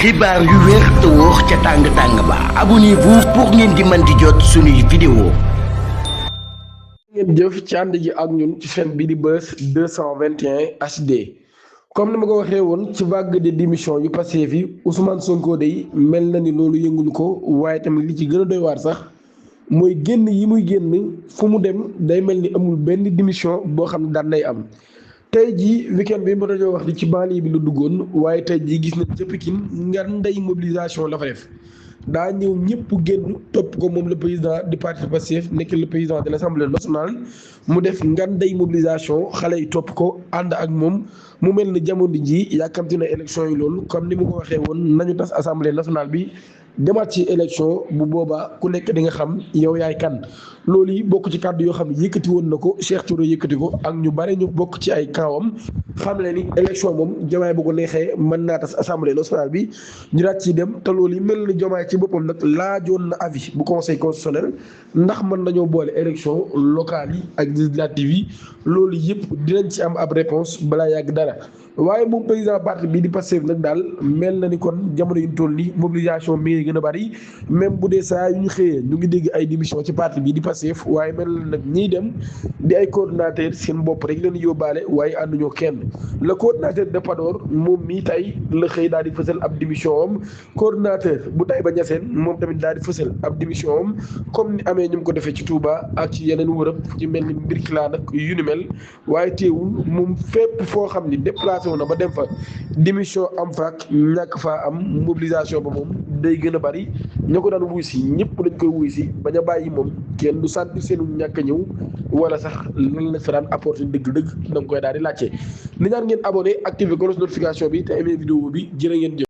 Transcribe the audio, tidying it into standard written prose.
xibaar yu wér te wóor ca tàng-tàng ba abonnez-vous pour ngeen di mën di jot suñuy vidéo. ngeen jëf ci ànd ji ak ñun ci chaîne bi di Buzz 221 HD comme ni ma ko waxee woon ci vague de démission yu passé fi Ousmane Sonko day mel na ni loolu yëngul ko waaye tamit li ci gën a doy waar sax mooy génn yi muy génn fu mu dem day mel ni amul benn démission boo xam ne daan nay am. tey jii weekend bi mën nañoo wax ni ci banlieue bi la duggoon waaye tey jii gis nañ ca Pikine ngar ndey mobilisation la fa def daa ñëw ñëpp génn topp ko moom le président du parti Pastef nekk le président de l'Assemblée nationale mu def ngar ndey mobilisation xale yi topp ko ànd ak moom mu mel ni jamono ji yàkkamti na élection yi loolu comme ni mu ko waxee woon nañu tas assemblée nationale bi demaat ci élection bu boobaa ku nekk di nga xam yow yaay kan loolu yi bokk ci kàddu yoo xam ne yëkkati woon na ko Cheikh Thioro yëkkati ko ak ñu bare ñu bokk ci ay kawam xam le ni élection moom Diomaye bu ko neexee mën naa tas assemblée nationale bi ñu daat ciy dem te loolu yi mel ni Diomaye ci boppam nag laajoon na avis bu conseil constitutionnel ndax mën nañoo boole élection locale yi ak législative yi loolu yëpp dinañ ci am ab réponse balaa yàgg dara waaye moom président parti bii di Pastef nag daal mel na ni kon jamono yu ñu toll nii mobilisation mi gën a bari même bu dee saa yu ñu xëyee ñu ngi dégg ay démission ci parti bii di Pastef waaye mel na nag ñiy dem di ay coordonnateur seen bopp rek leen yóbbaale waaye ànduñoo kenn le coordonnateur de Podor moom mii tey la xëy daal di fësal ab démission am coordonnateur bu Taïba Niassène moom tamit daal di fësal ab démission am comme ni amee ñu ko defee ci Touba ak ci yeneen wërëb ci mel ni Birkelane nag yu ni mel waaye teewul moom fépp foo xam ni déplacé wu na ba dem fa démission am faak ñàkk faa am mobilisation ba moom day gën a bari ñoo ko daan wuy si ñëpp dañ koy wuy si bañ a bàyyi moom kenn du sentir seenu ñàkk a ñëw wala sax lan la fa daan apporter dëgg-dëgg da nga koy daal di laajte ni ñaan ngeen abonné activé cloche notification bi te aimé vidéo bi jërë ngeen jëf